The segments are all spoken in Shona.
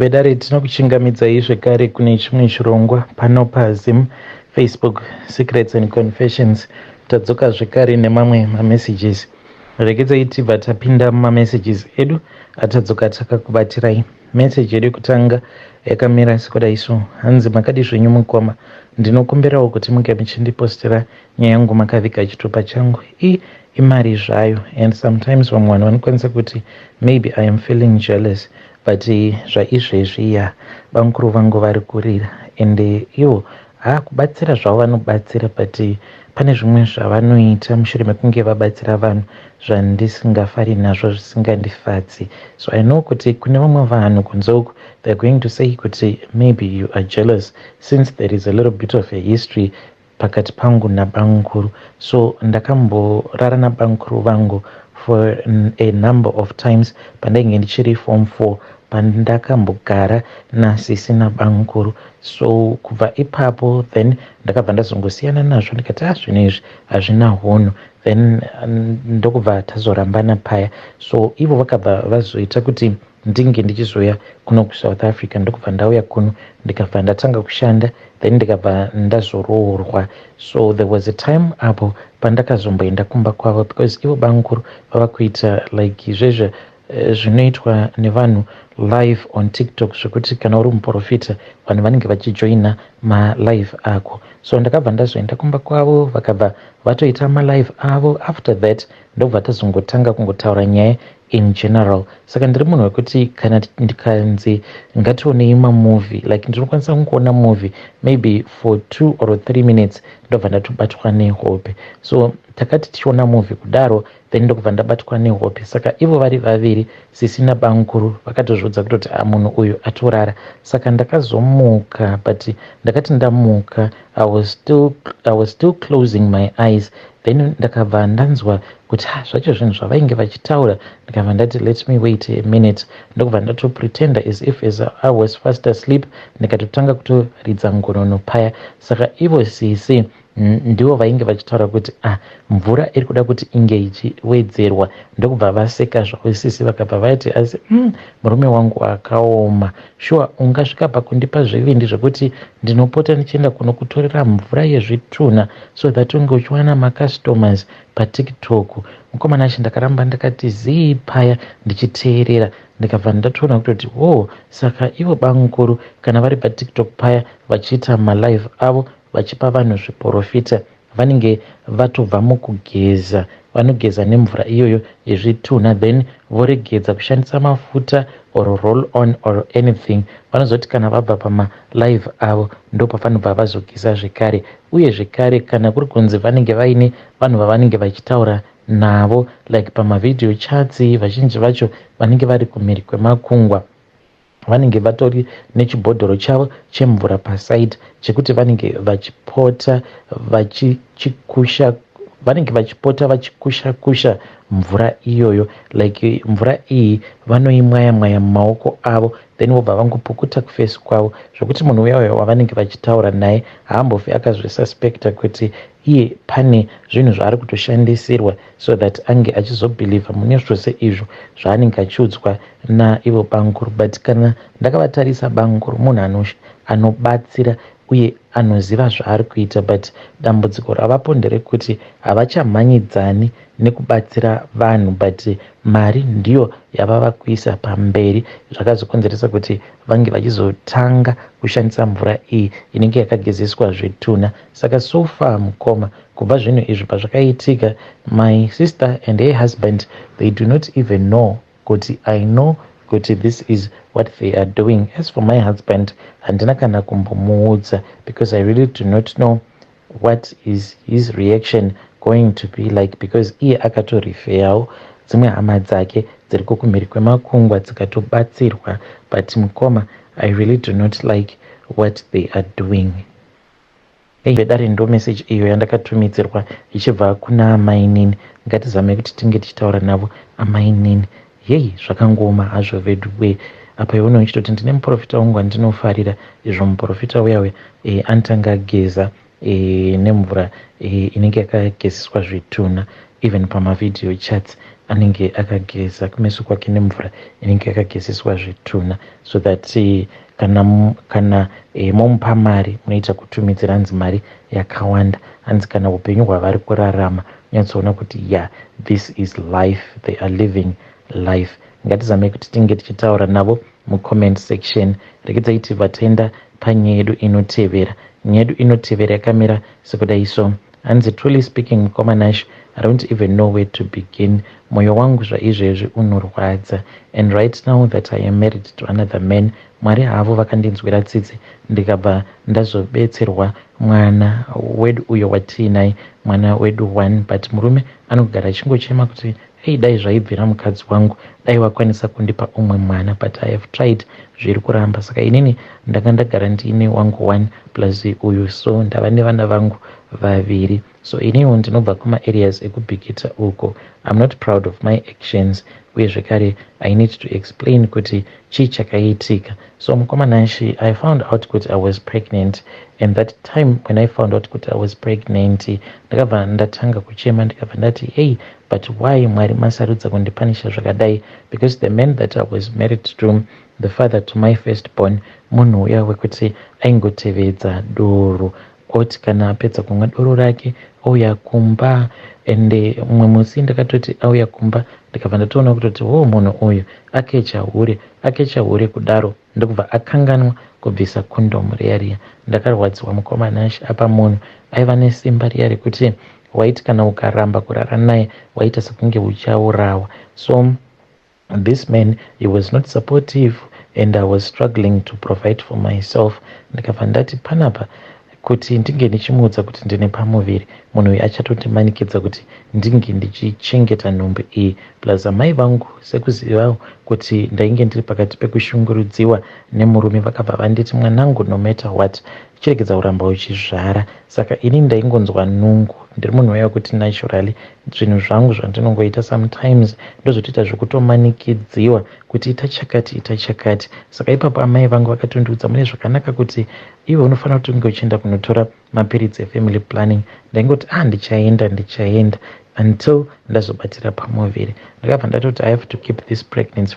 Vedare, tinokuchingamidzai zvekare kune chimwe chirongwa pano paZim Facebook Secrets and Confessions. Tadzoka zvekare nemamwe mamessages. Regedzai tibva tapinda mumamessages edu atadzoka takakubatirai. Message yedu yekutanga yakamira sekudai so: Hanzi, "Makadi zvenyu mukoma? Ndinokumbirawo kuti munge muchindipostera nyaya yangu makaviga chitupa changu. Imari zvayo, and sometimes vamwe vanhu vanokwanisa kuti maybe I am feeling jealous, but zvaizvezvi ya bamukuru vangu vari kurira, and ivo ha kubatsira zvavo vanobatsira, but pane zvimwe zvavanoita mushure mekunge vabatsira vanhu zvandisingafari nazvo, zvisingandifadzi. So I know kuti kune vamwe vanhu kunze uku, they are going to say kuti maybe you are jealous, since there is a little bit of a history pakati pangu nabamukuru. So ndakamborara nabamukuru vangu for a number of times pandainge ndichiri form 4, pandakambogara nasisi nabamukuru. So kubva ipapo then ndakabva ndazongosiyana nazvo, ndikati, 'A, zvinhu izvi hazvina hunhu.' Then ndokubva tazorambana paya. So ivo vakabva vazoita kuti ndinge ndichizoya kuno kuSouth Africa. Ndokubva ndauya kuno, ndikabva ndatanga kushanda, then ndikabva ndazoroorwa. So there was a time apo pandakazomboenda kumba kwavo, because ivo bamukuru vava kuita like izvezvo zvinoitwa nevanhu live on TikTok, zvekuti kana uri muprofita, vanhu vanenge vachijoina malive ako. So ndakabva ndazoenda kumba kwavo, vakabva vatoita malive avo. After that ndobva tazongotanga kungotaura nyaya in general. Saka ndiri munhu wekuti kana ndikanzi ngationei mamovie, like ndinokwanisa kungoona movie maybe for 2 or 3 minutes, ndobva ndatobatwa nehope. So takati tichiona movie kudaro, then ndokubva ndabatwa nehope. Saka ivo vari vaviri, sisi nabamukuru, vakatozviudza kutoti, "A, munhu uyu atorara." Saka ndakazomuka, but ndakati ndamuka, I was still closing my eyes. Then ndakabva ndanzwa kuti, ha, zvacho zvinhu zvavainge vachitaura. Ndikabva ndati, 'Let me wait a minute.' Ndokubva ndatopretenda as if as I was fast asleep, ndikatotanga kutoridza ngonono paya. Saka ivo sisi ndivo vainge vachitaura kuti, "Ah, mvura iri kuda kuti inge ichiwedzerwa." Ndokubva vaseka zvavo sisi, vakabva vati, "Asi murume wangu akaoma sure, ungasvika pakundipa zvivindi zvekuti ndinopota ndichienda kunokutorera mvura yezvitunha so that unge uchiwana macustomers paTikTok." Mukomana achi, ndakaramba ndakati zii paya ndichiteerera. Ndikabva ndatoona kutoti, oh, saka ivo bamukuru kana vari paTikTok paya vachiita malive avo, vachipa vanhu zviprofita, vanenge vatobva mukugeza. Vanogeza nemvura iyoyo yezvitunha, then voregedza kushandisa mafuta or roll on or anything. Vanozoti kana vabva pamalive avo, ndo pavanobva vazogeza zvekare. Uye zvekare, kana kuri kunzi vanenge vaine vanhu vavanenge vachitaura navo, like pamavideo chats, vazhinji vacho vanenge vari kumhiri kwemakungwa, vanenge vatori nechibhodhoro chavo chemvura paside, chekuti vanenge vachipota vachichikusha, vanenge vachipota vachikusha kusha mvura iyoyo. Like mvura iyi vanoimwaya mwaya mumaoko avo, then vobva vangopukuta kuface kwavo, zvokuti munhu uya uyo wavanenge vachitaura naye haambofi akazvisuspecta kuti iye pane zvinhu zvaari kutoshandisirwa, so that ange achizobhilivha mune zvose izvo zvaanenge achiudzwa naivo bamukuru. But kana ndakavatarisa, bamukuru munhu anobatsira uye anoziva zvaari kuita, but dambudziko ravapo nderekuti havachamhanyidzani nekubatsira vanhu, but mari ndiyo yavava kuisa pamberi, zvakazokonzeresa kuti vange vachizotanga kushandisa mvura iyi inenge yakagezeswa zvitunha. Saka so far, mukoma, kubva zvinhu izvi pazvakaitika, my sister and her husband, they do not even know kuti I know kuti this is what they are doing. As for my husband, handina kana kumbomuudza, because I really do not know what is his reaction going to be like, because iye akatorifeyawo dzimwe hama dzake dziri kukumhiri kwemakungwa dzikatobatsirwa. But mukoma, I really do not like what they are doing. Vedare, ndo message iyo yandakatumidzirwa ichibva kuna amainini. Ngatizamei kuti tinge tichitaura navo amainini. Yei, zvakangoma hazvo vedu we. Apa iona uchitoti, "Ndine muprofita wangu wandinofarira." Izvo muprofita uya uya anotanga ageza nemvura inenge yakagezeswa zvitunha. Even pamavideo chats Anenge akageza kumeso kwake nemvura inenge yakagezeswa zvitunha, so that kana momupa mari, munoita kutumidzira, hanzi mari yakawanda, hanzi kana upenyu hwavari kurarama unyatsoona kuti, yeah, this is life, they are living life. Ngatizamei kuti tinge tichitaura navo mucomment section. Regedzai tibva taenda panyaya yedu inotevera. Nyaya yedu inotevera yakamira sekudai so. Hanzi, "Truly speaking, Mukoma Nash, I don't even know where to begin. Mwoyo wangu zvaizvezvi unorwadza, and right now that I am married to another man, Mwari havo vakandinzwira tsitsi, ndikabva ndazobetserwa mwana wedu uyo watiinaye, mwana wedu one. But murume anogara achingochema kuti, 'Ei, dai zvaibvira mukadzi wangu, dai wakwanisa kundipa umwe mwana.' But I have tried, zviri kuramba. Saka inini ndanga ndagara ndiine wangu one plus uyu, so ndava nevana vangu vaviri. So iniwo ndinobva kumaareas ekuBikita uko. I'm not proud of my actions, uye zvekare I need to explain kuti chii chakaitika. So Mukoma Nashi, I found out kuti I was pregnant, and that time when I found out kuti I was pregnant, ndakabva ndatanga kuchema, ndikabva ndati, 'Hey, but why, Mwari, masarudza kundipanisha zvakadai?' Because the man that I was married to, the father to my first born, munhu uya wekuti aingotevedza doro, oti kana apedza kumwa doro rake ouya kumba. Ende mumwe musi ndakatoti auya kumba, ndikabva ndatoona kutoti, ho, munhu uyu akecha hure, akecha hure kudaro, ndokubva akanganwa kubvisa kondomu riya riya. Ndakarwadziwa, Mukoma Nashi. Apa munhu aiva nesimba riya rekuti waiti kana ukaramba kurara naye, waita sekunge uchaurawa. So this man, he was not supportive, and I was struggling to provide for myself. Ndikabva ndati panapa kuti ndinge ndichimuudza kuti ndine pamuviri, munhu uyu achatotimanikidza kuti ndinge ndichichengeta nhumbu iyi. Plus amai vangu, sekuzivawo kuti ndainge ndiri pakati pekushungurudziwa nemurume, vakabva vanditi, 'Mwanangu, no matter what, chiregedza kuramba uchizvara.' Saka ini ndaingonzwa nungu. Ndiri munhu waiva kuti naturally zvinhu zvangu zvandinongoita sometimes ndozotoita zvekutomanikidziwa kuti ita chakati, ita chakati. Saka ipapo amai vangu vakatondiudza mune zvakanaka kuti iwe unofanira kuti unge uchienda kunotora mapiritsi efamily planning. Ndaingoti, ah, ndichaenda, ndichaenda, until ndazobatira pamuviri. Ndakabva ndatoti I have to keep this pregnancy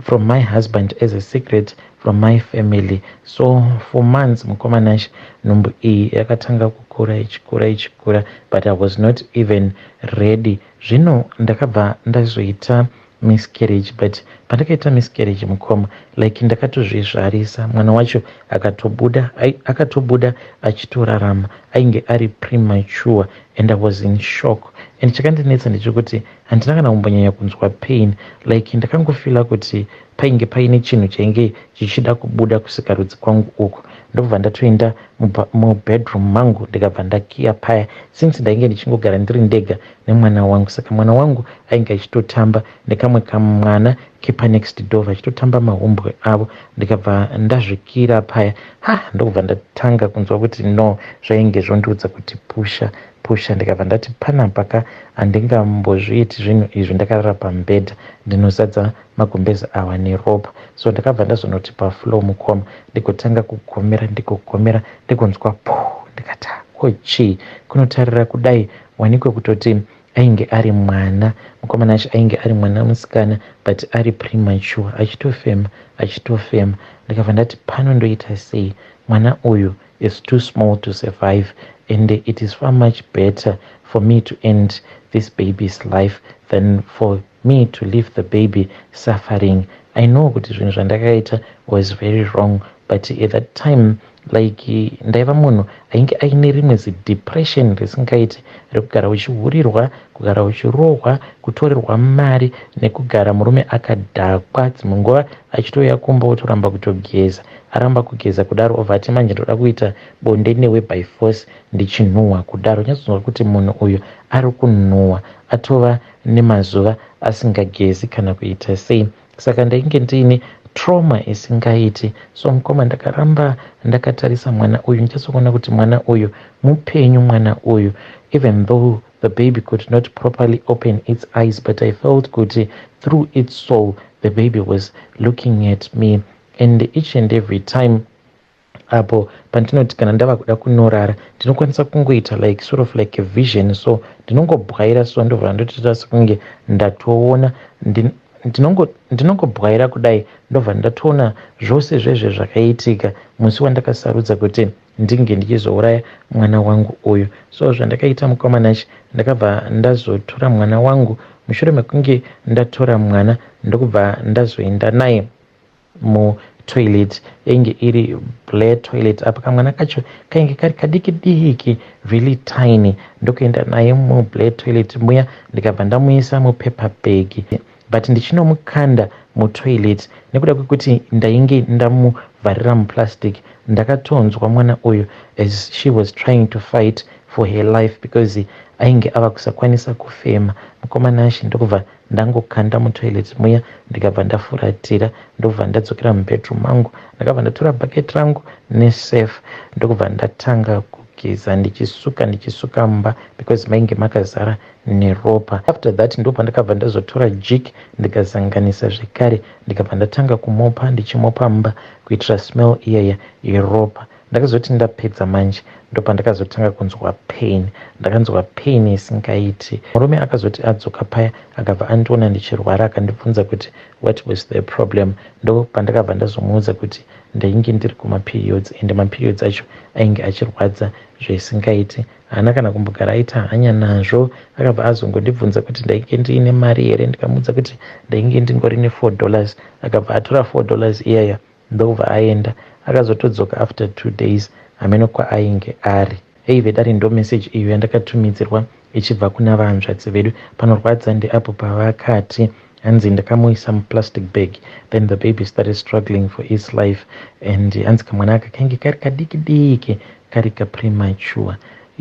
from my husband as a secret from my family. So for months, Mukoma Nash, nhumbu iyi yakatanga kukura, ichikura, ichikura, but I was not even ready. Zvino ndakabva ndazoita miscarriage. But pandakaita miscarriage, mukoma, like ndakatozvizvarisa. Mwana wacho akatobuda, akatobuda achitorarama. Ainge ari premature, and I was in shock. And chakandinetsa ndechekuti handina kana kumbonyanya kunzwa pain. Like ndakangofeela kuti painge paine chinhu chainge chichida kubuda kusikarudzi kwangu uku. Ndobva ndatoenda mubedroom mangu, ndikabva ndakiya paya, since ndainge ndichingogara ndiri ndega nemwana wangu. Saka mwana wangu ainge achitotamba nekamwe kamwana kepanext door, vachitotamba mahumbwe avo. Ndikabva ndazvikira paya. Ha, ndokubva ndatanga kunzwa kuti no, zvainge zvondiudza kuti pusha, pusha. Ndikabva ndati panapa ka, handingambozviiti zvinhu izvi ndakarara pamubhedha, ndinozadza magumbezi awa neropa. So ndakabva ndazonoti pafloor, mukoma, ndigotanga kugomera, ndigogomera, ndigonzwa pu. Ndikati, ko chii? Kunotarira kudai, wanikwe kutoti ainge ari mwana, mukomana acho ainge ari mwana musikana, but ari premature, achitofema, achitofema. Ndikabva ndati pano ndoita sei? Mwana uyu is too small to survive, and it is far much better for me to end this baby's life than for me to leave the baby suffering. I know kuti zvinhu zvandakaita was very wrong, but at that time, like ndaiva munhu ainge aine rimwe zidepression risingaiti, rekugara uchihurirwa, kugara uchirohwa, kutorerwa mari, nekugara murume akadhakwa, dzimwe nguva achitouya kumba otoramba kutogeza. Aramba kugeza kudaro, obva ati, 'Manje ndoda kuita bonde newe by force ndichinhuhwa kudaro.' Nyatsonzwa kuti munhu uyu ari kunhuhwa, atova nemazuva asingagezi kana kuita sei. Saka ndainge ndiine trauma isingaiti. So mukoma, ndakaramba ndakatarisa mwana uyu, ndichazokuona kuti mwana uyu mupenyu. Mwana uyu, even though the baby could not properly open its eyes, but I felt kuti through its soul the baby was looking at me. And each and every time Apo pandinoti kana ndava kuda kunorara, ndinokwanisa kungoita like sort of like a vision. So ndinongobwaira, so ndobva ndotoita sekunge ndatoona. Ndinongobwaira kudai, ndobva ndatoona zvose zvezve zvakaitika musi wandakasarudza kuti ndinge ndichizouraya mwana wangu uyu. So zvandakaita, mukoma Nashi, ndakabva ndazotora mwana wangu. Mushure mekunge ndatora mwana, ndokubva ndazoenda naye mutoilet. Yainge iri Blair toilet. Apa kamwana kacho kainge kari kadiki diki, really tiny. Ndokuenda naye muBlair toilet muya, ndikabva ndamuisa mupaper bag, but ndichinomukanda mutoilet, nekuda kwekuti ndainge ndamuvharira muplastic, ndakatonzwa mwana uyu as she was trying to fight for her life, because ainge ava kusakwanisa kufema, mukoma Nashi. Ndokubva ndangokanda mutoilet muya, ndikabva ndafuratira, ndobva ndadzokera mubedroom mangu. Ndakabva ndatora bucket rangu neSurf, ndokubva ndatanga kugeza, ndichisuka, ndichisuka mumba, because mainge makazara neropa. After that ndo pandakabva ndazotora Jik, ndikazanganisa zvekare, ndikabva ndatanga kumopa, ndichimopa mumba kuitira smell iyaya yeropa. Ndakazoti ndapedza manje, ndopandakazotanga kunzwa pain. Ndakanzwa pain isingaiti. Murume akazoti adzoka paya, akabva andiona ndichirwara, akandibvunza kuti what was the problem. Ndo pandakabva ndazomuudza kuti ndainge ndiri kumaperiods, and maperiods acho ainge achirwadza zvisingaiti. Haana kana kumbogara aita hanya nazvo. Akabva azongondibvunza kuti ndainge ndiine mari here. Ndikamuudza kuti ndainge ndingori ne$4. Akabva atora $4 iyaya, ndokubva aenda. Akazotodzoka after 2 days, hameno kwaainge ari. Hei vedare, ndo meseji iyo yandakatumidzirwa ichibva kuna vahanzvadzi vedu. Panorwadza ndeapo pavakati hanzi ndakamuisa muplastic bag, then the baby started struggling for its life, and hanzi kamwana aka kainge kari kadiki diki, kari kapremature.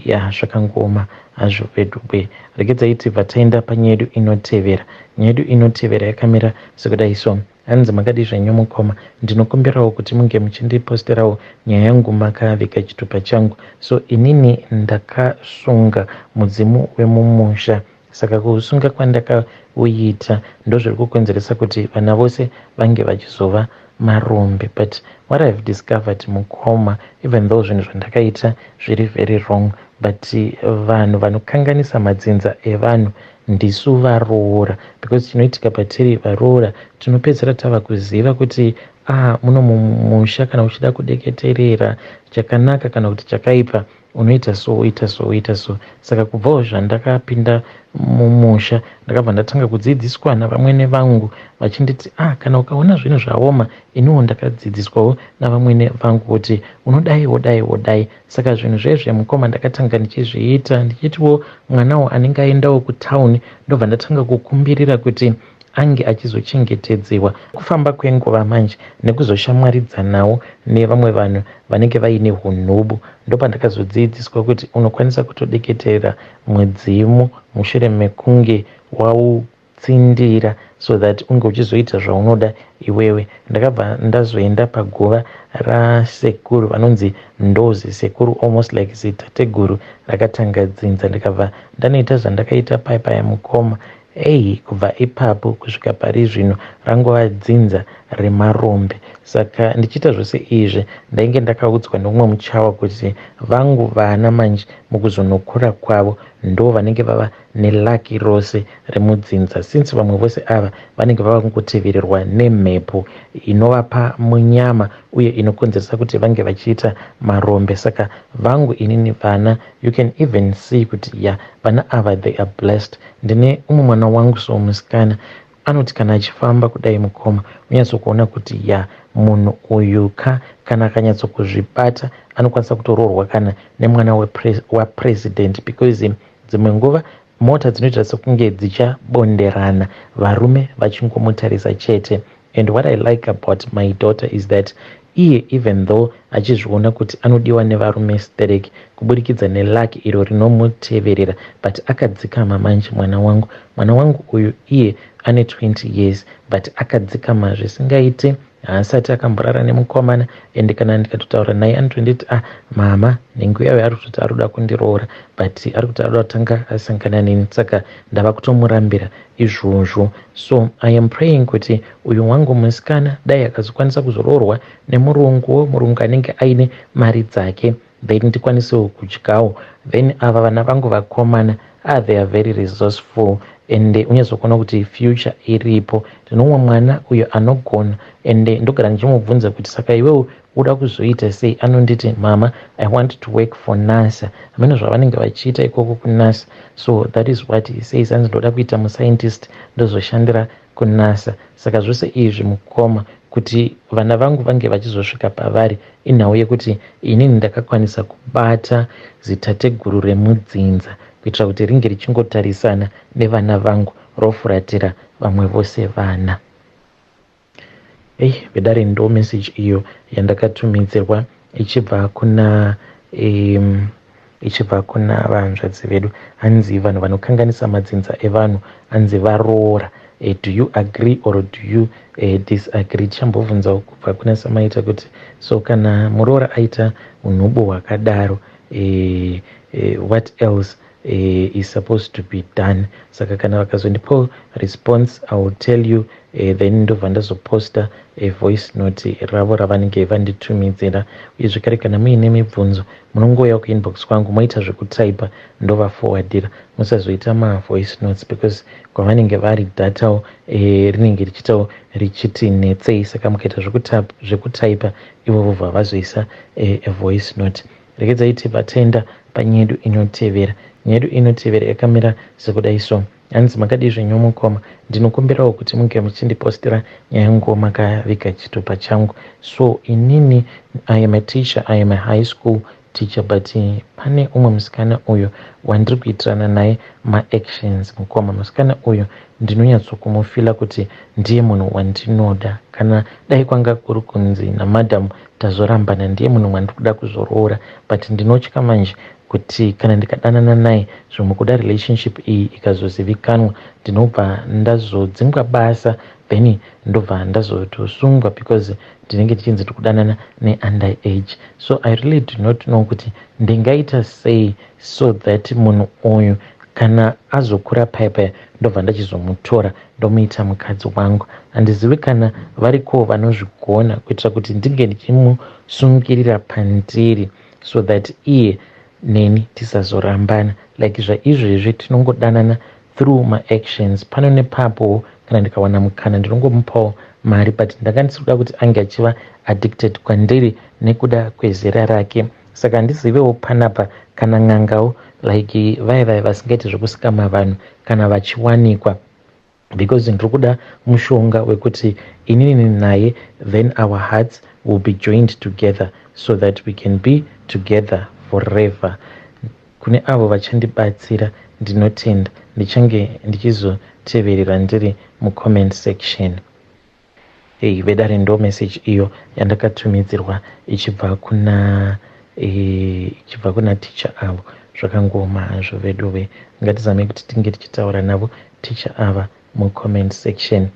Ya, zvakangoma hazvo vedu bwe. Regedzai tibva taenda panyaya yedu inotevera. Nyaya yedu inotevera yakamira sekudai. So hanzi, "Makadi zvenyu mukoma? Ndinokumbirawo kuti munge muchindiposterawo nyaya yangu makaviga chitupa changu. So inini ndakasunga mudzimu wemumusha. Saka kuusunga kwandakauita ndozviri kukonzeresa kuti vana vose vange vachizova marombe. But what I have discovered, mukoma, even though zvinhu zvandakaita zviri very wrong, but vanhu vanokanganisa madzinza evanhu ndisu varoora, because chinoitika patiri varoora, tinopedzisira tava kuziva kuti ah, muno mumusha kana uchida kudeketerera chakanaka kana kuti chakaipa, unoita so, uita so, uita so. Saka kubvawo zvandakapinda mumusha, ndakabva ndatanga kudzidziswa navamwene vangu vachinditi, ah, kana ukaona zvinhu zvaoma, iniwo ndakadzidziswawo navamwene vangu kuti unodai, wodai, wodai. Saka zvinhu zvezve, mukoma, ndakatanga ndichizviita, ndichitiwo mwanawo anenge aendawo kutauni, ndobva ndatanga kukumbirira kuti ange achizochengetedzewa. Kufamba kwenguva manje, nekuzoshamwaridzanawo nevamwe vanhu vanenge vaine unhubu, ndopandakazodzidziswa kuti unokwanisa kutodeketera mudzimu mushure mekunge wautsindira, so that unge uchizoita zvaunoda iwewe. Ndakabva ndazoenda paguva rasekuru vanonzi Ndozi sekuru, almost like zitateguru rakatanga dzinza. Ndikabva ndanoita zvandakaita paipaya, mukoma. Ei, kubva ipapo kusvika pari zvino rangova dzinza remarombe. Saka ndichiita zvose izvi, ndainge ndakaudzwa neumwe muchawa kuti vangu vana manje mukuzonokura kwavo ndo vanenge vava neluck rose remudzinza, since vamwe vose ava vanenge vava kungotevererwa nemhepo inovapa munyama uye inokonzeresa kuti vange vachiita marombe. Saka vangu inini vana, you can even see kuti ya, vana ava, they are blessed. Ndine umwe mwana wangu, so musikana anoti kana achifamba kudai, mukoma, unyatsokuona kuti ya, munhu uyu ka, kana akanyatsokuzvibata, anokwanisa kutoroorwa kana nemwana wapresident, because dzimwe nguva mota dzinoita sekunge dzichabonderana, varume vachingomutarisa chete. And what I like about my daughter is that iye, even though achizviona kuti anodiwa nevarume sterek kuburikidza neluck iro rinomuteverera, but akadzikama manje mwana wangu. Mwana wangu uyu, iye ane 20 years, but akadzikama zvisingaiti. Haasati akamborara nemukomana, ende kana ndikatotaura naye anotonditi, "Ah mama, nhengo yayo ari kutoti ari kuda kundiroora, but ari kuti ari kuda kutanga asangana neni." Saka ndava kutomurambira izvozvo. So I am praying kuti uyu wangu musikana dai akazokwanisa kuzoroorwa nemurunguwo, murungu anenge aine mari dzake, then ndikwanisewo kudyawo. Then ava vana vangu vakomana, ah, they are very resourceful, ende unyatsokuona kuti future iripo. Ndinomwe mwana uyo anogona, ende ndogara ndichimubvunza kuti, "Saka iwewo uda kuzoita sei?" Anonditi, "Mama, I want to work for NASA." Hamene zvavanenge vachiita ikoko kuNASA. So that is what he says. Anzi, "Ndoda kuita muscientist, ndozoshandira kuNASA." Saka zvose izvi, mukoma, kuti vana vangu vange vachizosvika pavari, inhau yekuti inini ndakakwanisa kubata zitateguru remudzinza kuitira kuti ringe richingotarisana nevana vangu, rofuratira vamwe vose vana. Ei vedare, ndo message iyo yandakatumidzirwa ichibva kuna vanzvadzi vedu. Hanzi vanhu vanokanganisa madzinza evanhu, hanzi varoora. Do you agree or do you disagree? Tichambobvunzawo kubva kuna samaita kuti, so kana muroora aita unhubu hwakadaro, what else is supposed to be done? Saka kana vakazondipawo response, I will tell you. Then ndobva ndazoposta voice note ravo ravanenge vanditumidzira. Uye zvekare, kana muine mibvunzo, munongouya kuinbox kwangu, moita zvekutaipa, ndovaforwardira. Musazoita mavoice notes because kwavanenge vari datawo rinenge richiitawo richiti netsei. Saka mukaita zvekutaipa, ivo vobva vazoisa voice note. Regedzai tibva taenda panyedu inotevera. Nyedu inotevera yakamira sekudai so. Hanzi, "Makadii zvenyu mukoma? Ndinokumbirawo kuti munge muchindipostera nyaya yangu makaviga chitupa changu. So inini I am a teacher, I am a high school teacher, but pane umwe musikana uyo wandiri kuitirana naye maactions. Mukoma, musikana uyo ndinonyatsokumufeela kuti ndiye munhu wandinoda. Kana dai kwanga kuri kunzi namadhamu tazorambana, ndiye munhu wandiri kuda kuzoroora. But ndinotya manje kuti kana ndikadanana naye, zvimwe kuda relationship iyi ikazozivikanwa, ndinobva ndazodzingwa basa, then ndobva ndazotosungwa because ndinenge ndichinzi ndiri kudanana neunder age. So I really do not know kuti ndingaita sei so that munhu uyu kana azokura paya paya, ndobva ndachizomutora, ndomuita mukadzi wangu. Handizivi kana variko vanozvigona kuitira kuti ndinge ndichimusungirira pandiri so that iye neni tisazorambana. Like zvaizvezvi tinongodanana through maactions. Pano nepapo kana ndikawana mukana, ndinongomupawo mari, but ndanga ndisiri kuda kuti ange achiva addicted kwandiri nekuda kwezera rake. Saka handizivewo panapa kana n'angawo, like vaya vaya vasingaiti zvekuscama vanhu, kana vachiwanikwa, because ndiri kuda mushonga wekuti inini naye, then our hearts will be joined together so that we can be together forever. Kune avo vachandibatsira, ndinotenda. Ndichange ndichizoteverera ndiri mucomment section." Ei vedare, ndo message iyo yandakatumidzirwa ichibva kuna ticha avo. Zvakangoma hazvo veduve. Ngatizame kuti tinge tichitaura navo ticha ava mucomment section.